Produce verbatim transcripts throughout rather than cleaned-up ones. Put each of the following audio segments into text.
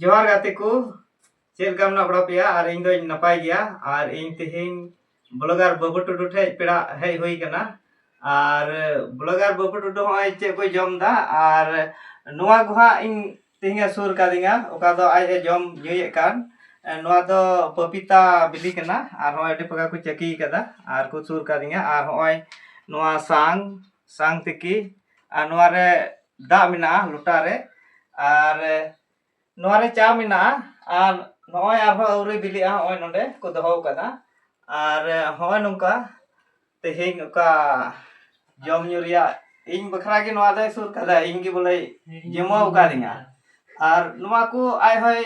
ᱡᱚᱦᱟᱨ ᱜᱟᱛᱮ ᱠᱚ, ᱪᱮᱫ ᱞᱮᱠᱟ ᱢᱮᱱᱟᱜ ᱵᱟᱲᱟ ᱯᱮᱭᱟ? ᱟᱨ ᱤᱧ ᱫᱚᱧ ᱱᱟᱯᱟᱭ ᱜᱮᱭᱟ᱾ ᱟᱨ ᱤᱧ ᱛᱮᱦᱮᱧ ᱵᱞᱚᱜᱟᱨ ᱵᱟᱹᱵᱩ ᱴᱩᱰᱩ ᱴᱷᱮᱡ ᱯᱮᱲᱟ ᱦᱮᱡ ᱦᱩᱭ ᱠᱟᱱᱟ᱾ ᱟᱨ ᱵᱞᱚᱜᱟᱨ ᱵᱟᱹᱵᱩ ᱴᱩᱰᱩ ᱦᱚᱸᱜᱼᱚᱭ ᱪᱮᱫ ᱠᱚᱭ ᱡᱚᱢ ᱫᱟ, ᱟᱨ ᱱᱚᱣᱟ ᱠᱚ ᱦᱟᱸᱜ ᱤᱧ ᱛᱮᱦᱮᱧ ᱮ ᱥᱩᱨ ᱠᱟᱫᱤᱧᱟ, ᱚᱠᱟ ᱫᱚ ᱟᱡ ᱮ ᱡᱚᱢ ᱧᱩᱭᱮᱫ ᱠᱟᱱ᱾ ᱮ, ᱱᱚᱣᱟ ᱫᱚ ᱯᱟᱯᱤᱛᱟ ᱵᱤᱞᱤ ᱠᱟᱱᱟ, ᱟᱨ ᱦᱚᱸᱜᱼᱚᱭ ᱟᱹᱰᱤ ᱯᱟᱠᱟ ᱠᱚ ᱪᱟᱹᱠᱤ ᱠᱟᱫᱟ ᱟᱨ ᱠᱚ ᱥᱩᱨ ᱠᱟᱫᱤᱧᱟ᱾ ᱟᱨ ᱦᱚᱸᱜᱼᱚᱭ ᱱᱚᱣᱟ ᱥᱟᱝ, ᱥᱟᱝ ᱛᱤᱠᱤ, ᱟᱨ ᱱᱚᱣᱟ ᱨᱮ ᱫᱟᱜ ᱢᱮᱱᱟᱜᱼᱟ ᱞᱚᱴᱟ ᱨᱮ, ᱟᱨ ᱱᱚᱣᱟ ᱨᱮ ᱪᱟ ᱢᱮᱱᱟᱜᱼᱟ᱾ ᱟᱨ ᱱᱚᱜᱼᱚᱭ ᱟᱨᱦᱚᱸ ᱟᱹᱣᱨᱤ ᱵᱤᱞᱤᱜᱼᱟ, ᱦᱚᱸᱜᱼᱚᱭ ᱱᱚᱰᱮ ᱠᱚ ᱫᱚᱦᱚ ᱠᱟᱫᱟ᱾ ᱟᱨ ᱦᱚᱸᱜᱼᱚᱭ ᱱᱚᱝᱠᱟ ᱛᱮᱦᱮᱧ ᱚᱠᱟ ᱡᱚᱢ ᱧᱩ ᱨᱮᱭᱟᱜ ᱤᱧ ᱵᱟᱠᱷᱨᱟ ᱜᱮ ᱱᱚᱣᱟ ᱫᱚᱭ ᱥᱩᱨ ᱠᱟᱫᱟ, ᱤᱧ ᱜᱮ ᱵᱚᱞᱮ ᱡᱤᱢᱟᱹᱣ ᱠᱟᱫᱤᱧᱟ᱾ ᱟᱨ ᱱᱚᱣᱟ ᱠᱚ ᱟᱡ ᱦᱚᱸᱭ,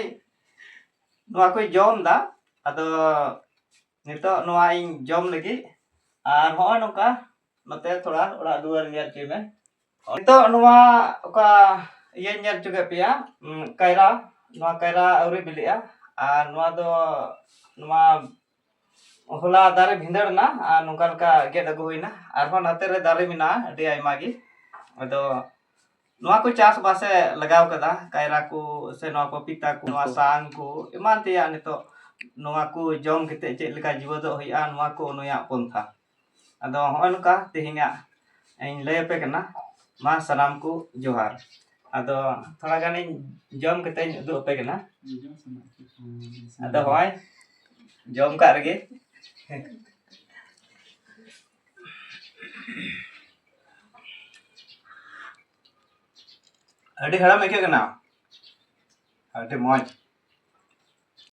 ᱱᱚᱣᱟ ᱠᱚᱭ ᱡᱚᱢ ᱫᱟ᱾ ᱟᱫᱚ ᱱᱤᱛᱚᱜ ᱱᱚᱣᱟ ᱤᱧ ᱡᱚᱢ ᱞᱟᱹᱜᱤᱫ᱾ ᱟᱨ ᱦᱚᱸᱜᱼᱚᱭ ᱱᱚᱝᱠᱟ ᱱᱚᱛᱮ ᱛᱷᱚᱲᱟ ᱚᱲᱟᱜ ᱫᱩᱣᱟᱹᱨ ᱧᱮᱞ ᱦᱚᱪᱚᱭ ᱢᱮ᱾ ᱱᱤᱛᱚᱜ ᱱᱚᱣᱟ ᱚᱠᱟ ᱤᱭᱟᱹᱧ ᱧᱮᱞ ᱦᱚᱪᱚ ᱠᱮᱫ ᱯᱮᱭᱟ, ᱩᱸ, ᱠᱟᱭᱨᱟ, ᱱᱚᱣᱟ ᱠᱟᱭᱨᱟ ᱟᱹᱣᱨᱤ ᱵᱤᱞᱤᱜᱼᱟ᱾ ᱟᱨ ᱱᱚᱣᱟ ᱫᱚ, ᱱᱚᱣᱟ ᱦᱚᱞᱟ ᱫᱟᱨᱮ ᱵᱷᱤᱸᱫᱟᱹᱲ ᱮᱱᱟ ᱟᱨ ᱱᱚᱝᱠᱟ ᱞᱮᱠᱟ ᱜᱮᱫ ᱟᱹᱜᱩ ᱦᱩᱭᱱᱟ᱾ ᱟᱨᱦᱚᱸ ᱱᱚᱛᱮ ᱨᱮ ᱫᱟᱨᱮ ᱢᱮᱱᱟᱜᱼᱟ ᱟᱹᱰᱤ ᱟᱭᱢᱟ ᱜᱮ᱾ ᱟᱫᱚ ᱱᱚᱣᱟ ᱠᱚ ᱪᱟᱥᱵᱟᱥ ᱮ ᱞᱟᱜᱟᱣ ᱠᱟᱫᱟ, ᱠᱟᱭᱨᱟ ᱠᱚ ᱥᱮ ᱱᱚᱣᱟ ᱯᱟᱯᱤᱛᱟ ᱠᱚ, ᱱᱚᱣᱟ ᱥᱟᱝ ᱠᱚ, ᱮᱢᱟᱱ ᱛᱮᱭᱟᱜ᱾ ᱱᱤᱛᱚᱜ ᱱᱚᱣᱟ ᱠᱚ ᱡᱚᱢ ᱠᱟᱛᱮ ᱪᱮᱫ ᱞᱮᱠᱟ ᱡᱤᱣᱮᱫᱚᱜ ᱦᱩᱭᱩᱜᱼᱟ, ᱱᱚᱣᱟ ᱠᱚ ᱱᱩᱭᱟᱜ ᱯᱚᱱᱛᱷᱟ᱾ ᱟᱫᱚ ᱦᱚᱸᱜᱼᱚᱭ ᱱᱚᱝᱠᱟ ᱛᱮᱦᱮᱧᱟᱜ ᱤᱧ ᱞᱟᱹᱭ ᱟᱯᱮ ᱠᱟᱱᱟ᱾ ᱢᱟ ᱥᱟᱱᱟᱢ ᱠᱚ ᱡᱚᱦᱟᱨ᱾ ᱟᱫᱚ ᱛᱷᱚᱲᱟ ᱜᱟᱱᱤᱧ ᱡᱚᱢ ᱠᱟᱛᱮᱧ ᱩᱫᱩᱜ ᱟᱯᱮ ᱠᱟᱱᱟ᱾ ᱟᱫᱚ ᱦᱚᱸᱜᱼᱚᱭ ᱡᱚᱢ ᱠᱟᱜ ᱨᱮᱜᱮ᱾ ᱟᱹᱰᱤ ᱦᱮᱲᱮᱢ ᱟᱹᱭᱠᱟᱹᱜ ᱠᱟᱱᱟ, ᱟᱹᱰᱤ ᱢᱚᱡᱽ᱾